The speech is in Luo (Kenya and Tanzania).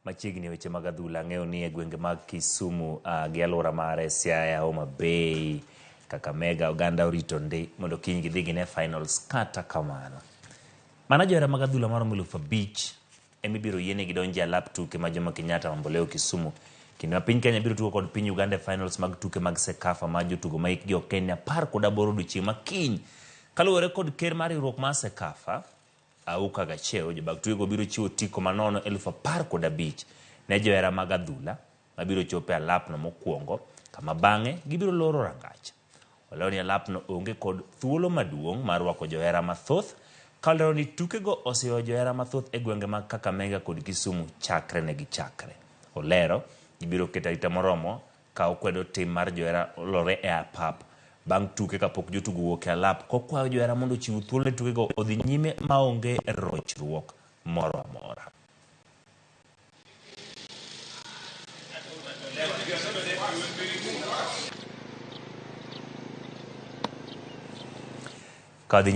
Machiegni weche mag adhula, ang'eyo ni e gwenge mag Kisumu gi alwora mare, Siaya, Homa Bay, Kakamega, oganda orito ndi mondo kiny gidhi gine finals. Kata kamano, mana johera mag adhula maromo 5000 ema ibiro yienegi donjo e alap tuke ma Jomo Kenyatta Mamboleo Kisumu kinde ma piny Kenya biro tugo kod piny Uganda e finals mag tuke mag CECAFA ma jotugo ma hikgi ok en 18 odiochieng' ma kiny. Kaluwore kod ker mar riwruok mar CECAFA, Auka Gacheo, jobag tukego biro chiwo otiko manono 15,000 ne johera mag adhula mabiro chopo e alapno mokwongo kama bang'e gibiro loro rangach. Olero ni alapno onge kod thuolo maduong' mar rwako johera mathoth ka olero ni tukego oseywayo johera mathoth e gwenge mag Kakamega kod Kisumu chakre ne gichakre. Olero gibiro keto arita moromo ka okwedo tim mar johera olore e apap bang' tuke kapok jotugo owuok e alap kokwayo johera mondo ochiw thuolo ne tukego odhi nyime maonge rochruok moro amora. Ka wadhi nyime.